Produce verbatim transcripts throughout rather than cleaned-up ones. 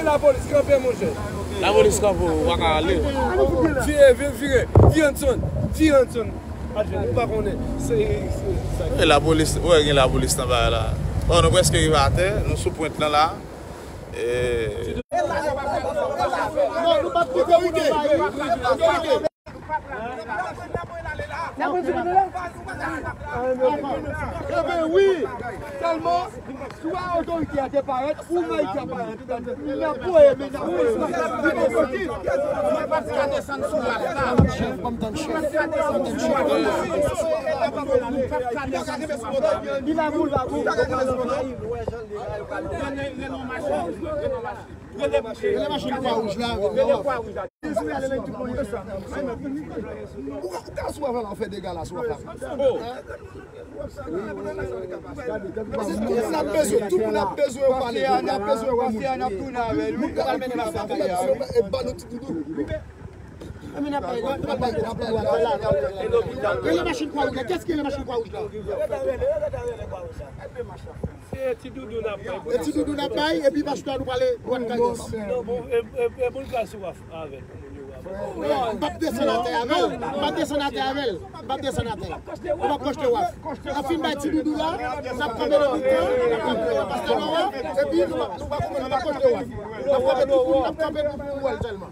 Lapolis kanpe, monchè. Lapolis kanpe, ou pa ka ale. Vire, vire, vire. Vire ansanm. Vire ansanm. Adjè, ou pa konnen. Se, se, sa. E lapolis, ou wè gen lapolis nan bagay la. Bon, nou prèske rive atè, nou sou pwent lan la. E... Non, nou pa t kite ou nan bagay. Enben wi, sèlman, swa otorite a te parèt, ou Mike a parèt, n ap voye, men n ap voye. Li pa t ka desann sou waf la. Chèf, ban m tann chèf. Ban m tann chèf. Li la boul la boul. Rele machin Kwa Wouj la. Rele Kwa Wouj la. Ou ka, ou ka sou waf la, ou fè dega la sou waf la. N ap bezwen, tout moun ap bezwen yo pale, n ap bezwen wè moun. Moun ka al pran sa, e ba nou ti doudou. Rele machin Kwa Wouj la. Kiyès ki rele machin Kwa Wouj la? Se ti doudou n ap bay. E ti doudou n ap bay, epi pastè a nou prale dwat kay. Non, bon, e, e, e moun pral sou waf avè l. Non, m p ap desann atè avè l. M p ap desann atè avè l. M p ap desann atè. Ou p ap koste waf. N ap fin bay ti doudou la, n ap kanpe nan mitan, n ap kanpe nan pastè Laurent, epi nou p ap, nou p ap, nou p ap koste waf. N ap kanpe tout moun, n ap kanpe pou, pou wè l sèlman.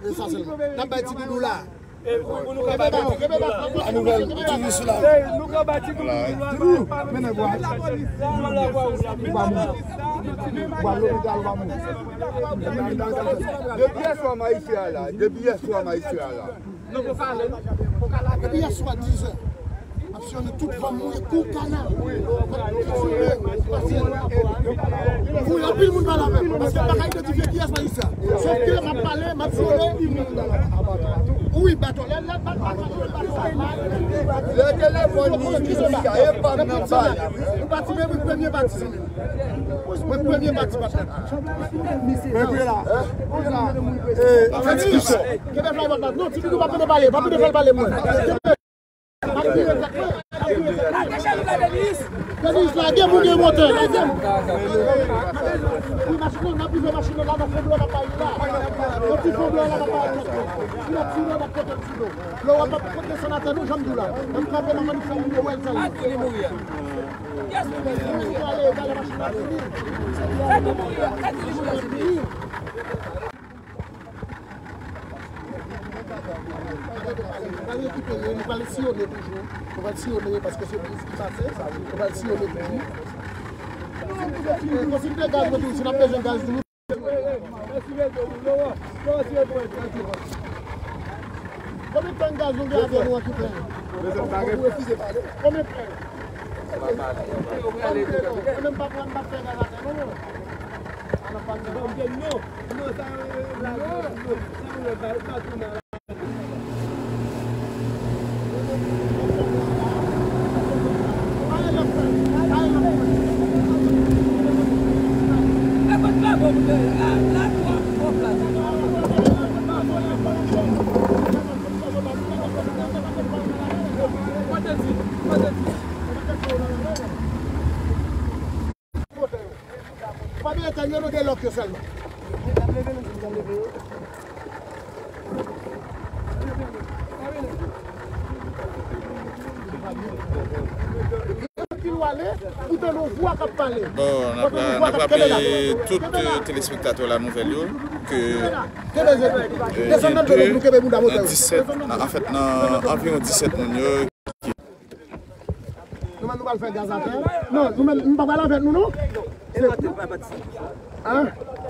E sa sèlman. N ap bay ti doudou la. Kebe ballon, kebe ballon. La nouvelle, toujou sou la. Nou ka bay ti doudou la. Mennen bwa. Ou pa moun. Ou pa lopital, ou pa moun. Depi yè swa m ayisyen an la. Depi yè swa m ayisyen an la. Depi yè swa dizè. M ap siyone tout fanm mwen kou kana. Wi, anpil moun pale avè m. Paske m pa ka idantifye kiyès ayisyen. Sof ke m ap pale, m ap siyone. Wi, baton. Lè, lè, baton, baton, baton. Lè telefòn ni Jessica, e pa m nan pale. Nou pati, men mwen premye pati. Mwen premye pati, pati. Mwen premye la. Kebe fly bòt la. Non, ti doudou pa pede pale, pa pede fè l pale mwen. Denis, lage m ou gen motè, lage m. Wi, machin nan, n ap rive machin nan la, nan fon blan n ap bay li la. Nan ti fon blan n ap bay li. Si n ap tire, n ap pote l sou nou. Lè w ap ap pote desann atè nou, jan m di w la. N ap kanpe, n ap annik fè yon wèl sa. Li mouri a. Yes, li mouri a. Gade, gade machin nan vini. Sa ki mouri a, sa ki li mouri a. Pral rekipere, nou pral siyone toujou. Nou pral siyone paske se plis ki pase. Nou pral siyone toujou. Konsil de gaz, nou toujou, si n ap bezwen gaz toujou. Konbyen tank gaz nou gen avè nou an ki plen? Konbyen plen? Mwen menm pa pran, m pa fè gaz atè non, non. An ap pa nan. Non, non, sa yo rele la, non, non, sa yo rele la, e pa tou nan. Pa bliye tèl yo, nou gen lòk yo sèlman. Bon, n ap, n ap raple tout, euh, telespektatè La Nouvelle yo ke, euh, gen de nan disèt, nan, anfèt, nan anviwon disèt moun yo ki Nou menm nou pral fè gaz atè. Non, nou menm nou pa pral avèk nou non. Hein?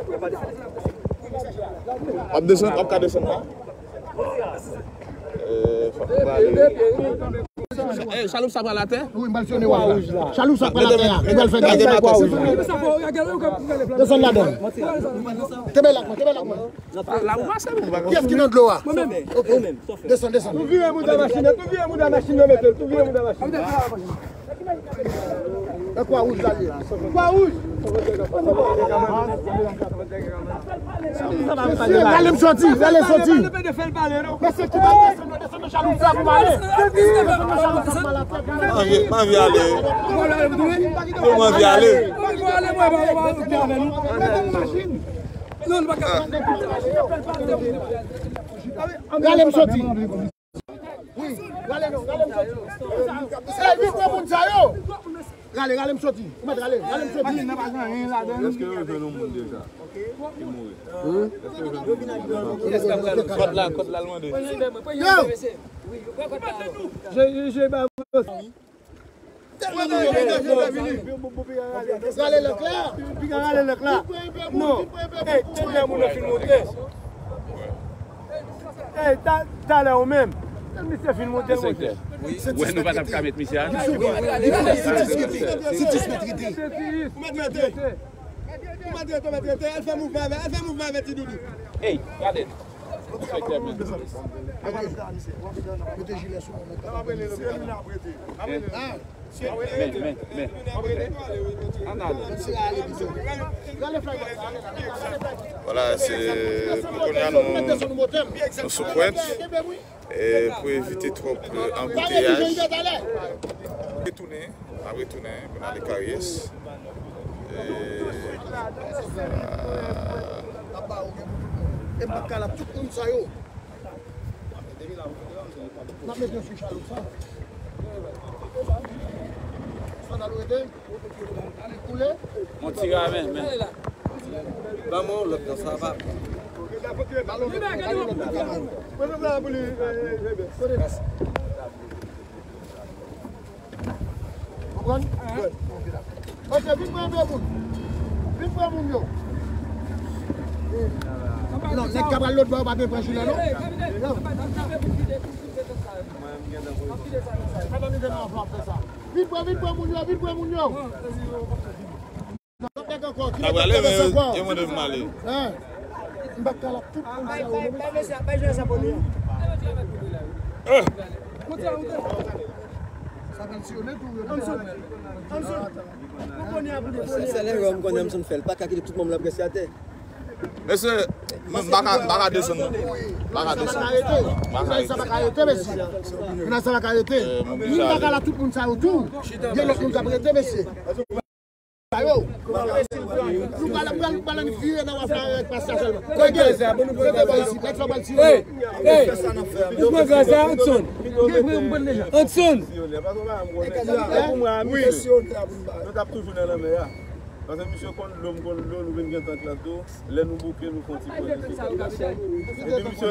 W ap desann, w ap ka desann la. Eh, chaloup sa pral atè? Wi, m pral siyone waf la. Chaloup sa pral atè a. Nou pral fè gaz. Desann ladan. Kenbe la, kenbe la. La ou pase pou m pa konn. Kiyès ki nan dlo a? Mwen menm. Ok. Desann, desann. Tou vire mouda machin nan, tou vire mouda machin nan, mete l, tou vire mouda machin nan. Nan Kwa Wouj la ye. Kwa Wouj. Mesye, rale m soti, rale soti. Mesye ki pa desann, desann nan chaloup sa pou m ale. Desann nan chaloup sa pou m ale. M anvi, m anvi ale. M anvi ale. Non, nou pa ka. Rale m soti. Wi, rale non, rale m soti. Ey, vin pran moun sa yo. Rale, rale m soti. Ou mèt rale, rale m soti. Èske yo jwenn yon moun deja ki mouri? Èske yo jwenn yon moun deja? Kòd la, kòd la, l mande. Yo! Je, je, je, ba, Rale lòk la. Piga rale lòk la. Non. Ey, tèt de moun nan fin monte. Ey, ta, talè ou menm. Tèt misye fin monte, monte. Wè, nou pa t ap ka met misye a. Ou mèt rete. Ou mèt rete, ou mèt rete. Al fè mouvman avè, al fè mouvman avè ti doudou. Ey, gade. Enspektè, men. Mete jilè sou mwen. Men, men, men. Ann ale. Vwala, se pou kounye a nou, nou sou pwent. E pou evite twòp, e, anbouteyaj. Retounen, n ap retounen pou n ale Karyès. E, a, e m pa ka la tout moun sa yo. N ap mete yo sou chalo sa. Sandal ou rete? Koule? Yon ti ramen, men. Ban mwen yon lòt nan sa va. Konprann? Ok, vin pran de moun. Vin pran moun yo. Non, nèg k ap al lòt bò yo pa vle pran jilè, non? Non. Vin pran, vin pran moun yo, vin pran moun yo. N ap prale, men yo, yo mande m ale. Hein? M pa ka la tout moun sa yo. Sèl erè m konnen Hamson fè, l pa ka kite tout manm la prèske atè. Mesye, m pa ka, m pa ka desann non. M pa ka desann. M pa ka rete. Sa pa ka rete, mesye. Sa pa ka rete. Moun pa ka la tout moun sa yo tou. Gen lòt moun k ap rete, mesye. Sa yo. Nou pral, pral, pral vire nan waf la avèk pas la sèlman. Kote gaz la? Bon, nou pran gaz la. Isi, nèg sa pral tire. Hey, hey. Ou pran gaz la, Anson. Anson. Nou t ap toujou nan lanmè a. Paske misye konn dlo, m konn dlo, nou vin gen tan klè tou. Lè nou bouke, nou fè yon ti koze sou kèk bagay. Epi misye,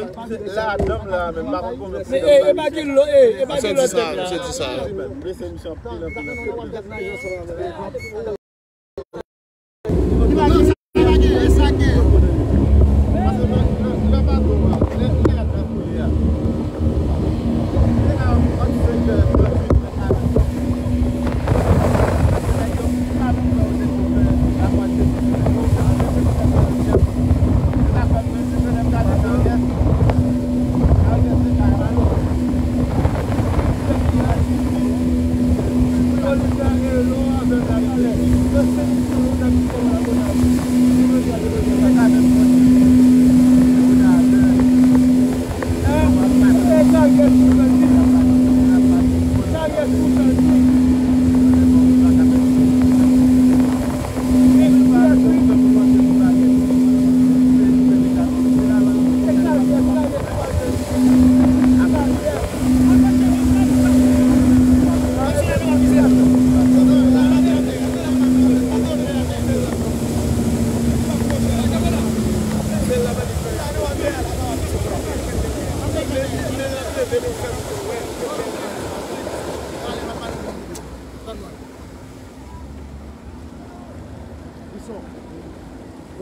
ladan m la menm, m pa konn konbyen freedom. E pa gen lò, e pa gen lò tèt la. Mesye, misye anpil, anpil, anpil.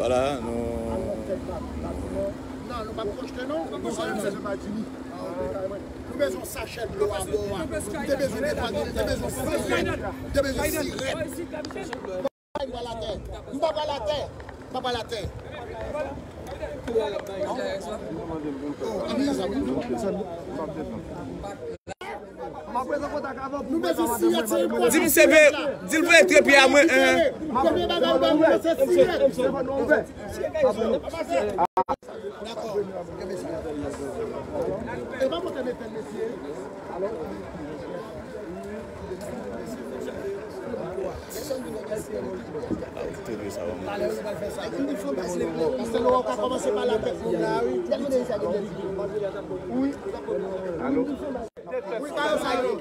Vwala, nou. Non, nou p ap pwojte, non. Nou bezwen yon sachè dlo a bò a. Nou te bezwen netwaye, nou te bezwen sirèt. Nou te bezwen sirèt. M pa pral atè. M pa pral atè. M pa pral atè. Oh, ann sa wi. Di m se pe, di l voye trepye a mwen, en. Premye bagay ou ba nou se siyèt. Dakò. Pastè Laurent ka kòmanse pale ak tèt moun la, wi. Wi. Wi, ba yo sa yo.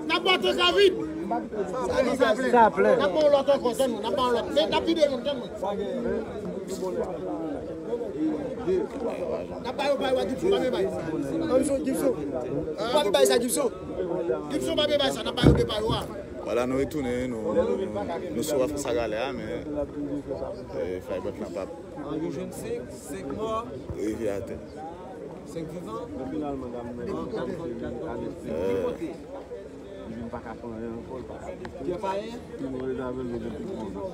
N ap ba w tan ka vit. Sa plè. N ap ba w lòt ankò, tann mwen. N ap ba w lòt. Men n ap vide youn, tann mwen. N ap ba yo, ba yo a Gibson, pa vle bay. Gibson, Gibson. Pa vle bay sa, Gibson. Gibson, pa vle bay sa, n ap ba yo de pa yo a. Vwala, nou retounen, nou, nou sou Wafla Sagalè a, men, eh, flybot lan p ap An yon jounen senk, senk mò. Rive atè. Senk vivan. Depi kote. Pyè Payen.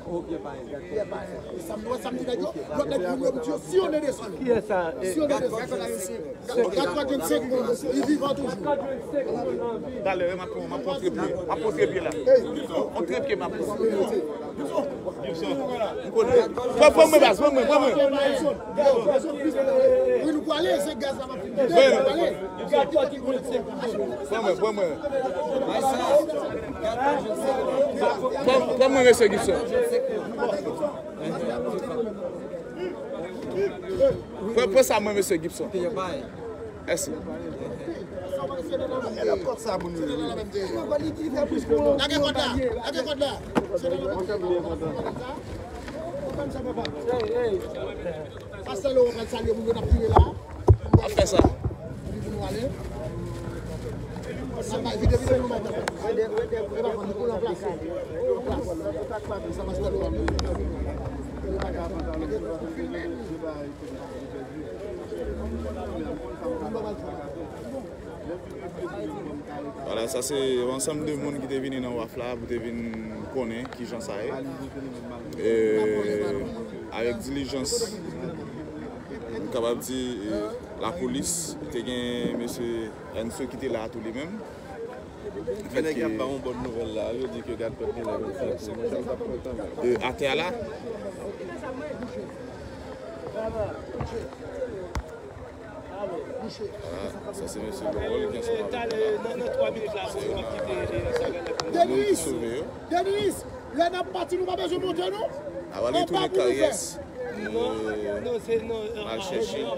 Oh, Pyè Payen. Pyè Payen. E sa m wè, sa m di nèg yo, lòt nèg yo, yo, yo, si yo ne desann. Kiyès sa? Si yo ne desann. Gad, gad, gad, gad, gad, li vivan toujou. Talè, m ap pran, m ap pran trepye. M ap pran trepye la. On trepye m ap pran. M konnen. Pran, pran mwen, baz, pran mwen, pran mwen. Wi, nou pwale, se gaz la m ap fini. Pran mwen, pran mwen. Pran, pran mwen, mesye Gibson. Pran, pran sa mwen, mesye Gibson. Mèsi. Lage kòd la, lage kòd la. Pastè Laurent pral salye moun yo n ap tire la. Ap fè sa. Vwala, sa se yon ansanm de moun ki te vini nan Wafla pou te vin konnen kijan sa ye. E, avèk dilijans, m kapab di, e, lapolis, te gen mesye Enso ki te la tou li menm. Gen nèg y ap ba yon bòn nouvèl la, yo di ke gad kòt gen nèg yo fè. Mwen, sa m t ap kontan, men. E, atè a la? Vwala, sa se mesye Lowol ki ansanm avèk nou la. Se youn nan moun ki sove yo. Denis, lè n ap pati, nou pa bezwen monte, non. Anba pou nou fè. Anba li tounen karyès. Mal chèche lòt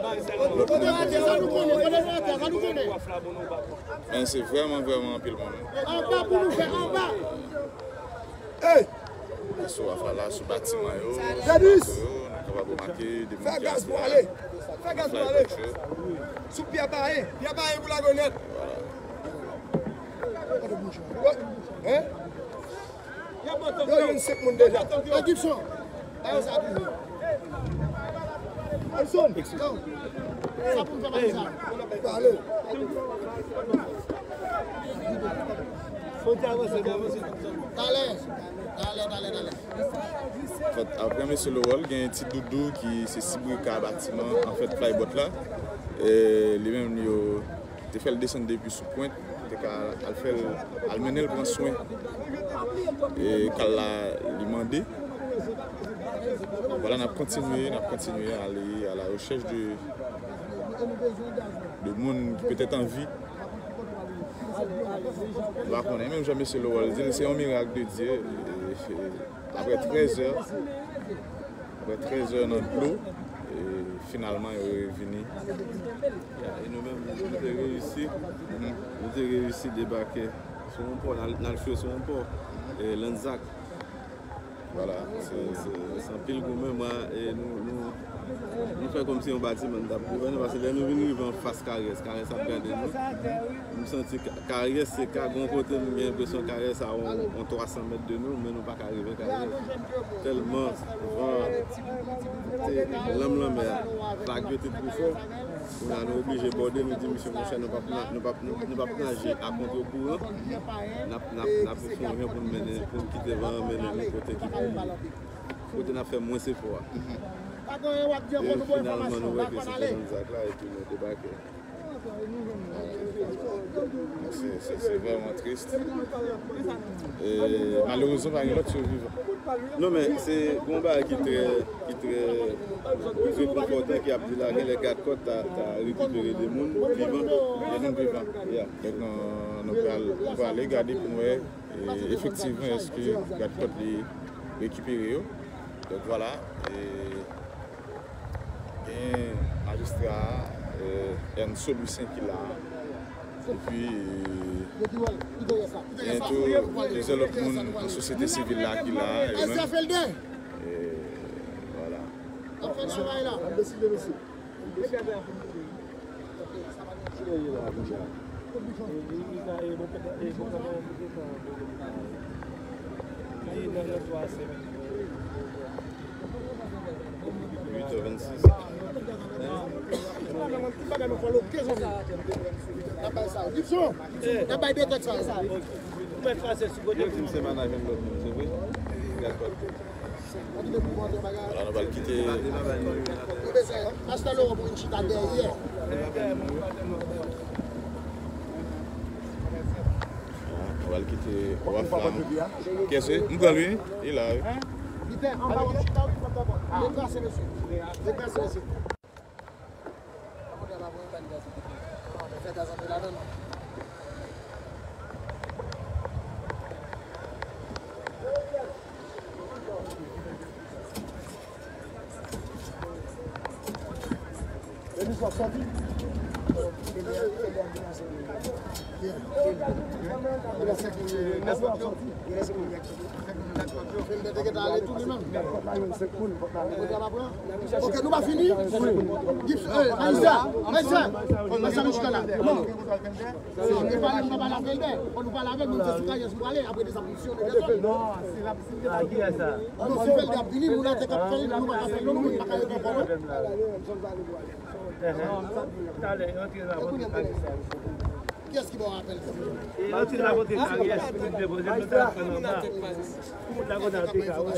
moun. Men se vrèman, vrèman anpil moun. Anba pou nou fè, anba. Sou afala, sou batiman yo, sou bato yo, nou kapab remake de moun ki aswè a. Fè gaz pou ale. Sou Pyè Payen. Pyè Payen pou Lagonèt. Vwala. Yo jwenn senk moun deja. Gibson. Anson. Sa pou n fè pa sa. Pale. Fò n te avanse, n avanse. Talè. Talè, talè, talè. Anfèt, apre mesye Lowol, gen Ti Doudou ki se sibrika batiman, anfèt, flybot la. E li menm, yo te fè l desann depi sou pwent, te ka al fè l, al mennen l pran swen. E ka l la, li mande. Vwala, n ap kontinye, n ap kontinye ale a la rechèch de, de moun ki petèt anvi. Nou pa konnen, menm jan mesye Lowol di l, se yon mirak de Dye. E, e, Apre trèz è, apre trèz è nan dlo, e finalman, yo revini. Ya, e nou menm, nou te reyisi, nou te reyisi debake sou yon pò, n al, n al chwe sou yon pò, e, Lanzac. Vwala, se, se, se anpil goumen, mwen, e nou, nou, nou fè kòmsi yon batiman n t ap gouvène, paske lè nou vin rive anfas Karyès, Karyès ap gade nou. M santi Ka-, Karyès se ka, gon kote m gen enpresyon Karyès a yon, yon twa san mèt de nou, men nou pa ka rive Karyès. Tèlman van te, lanm lanmè a, vag yo te twò fò. Kounye a nou oblije bòde, nou di misye, monchè, nou p ap na-, nou p ap, nou, nou p ap naje a kontre kouran. N ap, n ap, n ap fè yon jan pou n mennen, pou n kite van an mennen nou kote ki pi, kote n ap fè mwens efò a. E finalman, nou wè ke se te Lanzac la, epi nou debake. Se, se, se vrèman tris. E malerezman, pa gen lòt sivivan. Non, men se yon bagay ki trè, ki trè rekonfòtan, ki ap di la, genlè gadkòt ta, ta rekipere de moun vivan. De moun vivan. Ya. Donk, nou, nou pral, nou prale gade pou n wè, e, efektivman, èske gadkòt li rekipere yo. Donk, vwala, e, gen majistra, e, Ernso Louissaint ki la. Epi, e, gen tou plizyè lòt moun nan sosyete sivil la ki la, yo menm. E, vwala. Uit è vennsis. Gibson, n ap bay detèk sa. Ou mèt pase sou kote pou mwen. Vwala, nou pral kite. Pastè Laurent pou vin chita dèyè. Nou pral kite Waf la. Kiyès se? M pran li, wi. Li la, wi. Li te anba yon chita, wi, deplase, mesye. Deplase, mesye. Ok, nou pa fini? Wi. Gips, eh, Maïsa, Maïsa, Maïsa, nou chita la. Non. E pale, nou pa pale avè l, fò nou pale avè l, moun se sou kayès nou prale, apre de sa pou misyon nou desann. Non, se la, se la. Non, si Felder ap vini, moun atè k ap fè l, nou pa ka fè l, non, nou pa ka reponn ankò, non. Talè, rantre la, rantre la. Kiyès ki ba w apèl sa? E rantre la, rantre la, kiyès ki depoze nou telefòn anba. Pou moun la konn atè ka wè.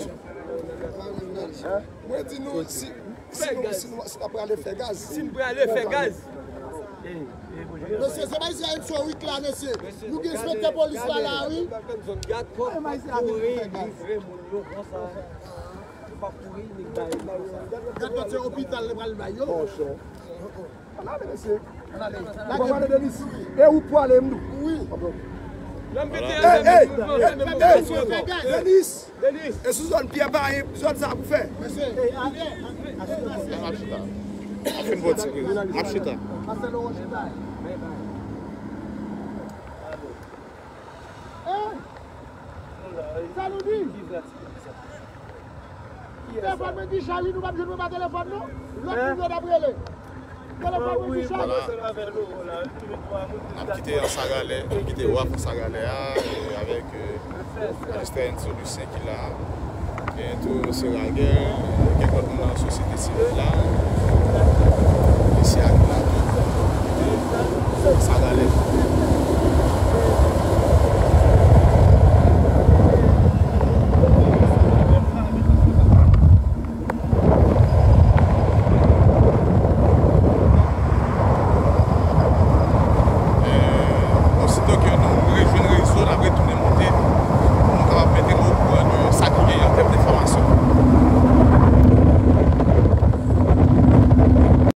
Mwen di nou, si, si nou, si nou, si n ap prale fè gaz. Si n prale fè gaz. Mesye, se bay se Ernso Louissaint la, mesye. Nou gen enspektè polis la, la, wi. Gad kòt se opital li pral bay yo. Ann ale, mesye. Ou pa pale, Denis? E ou pwale m tou. Wi. Vwala. Denis! E sou zòn Pyè Payen, zòn sa pou fè. Mesye, m ap chita. M ap fin fè yon ti kriz. M ap chita. Sa nou di? Telefòn mwen ki chaj wi, nou p ap jwenn mwen pa telefòn non. Lòt moun yo t ap rele. Telefòn mwen ki chaj. Vwala. N ap kite Anse à Galets, n ap kite Waf Anse à Galets a, e avèk, e, majistra Ernso Louissaint ki la. Gen tou Seragel, kèk lòt moun nan sosyete sivil la.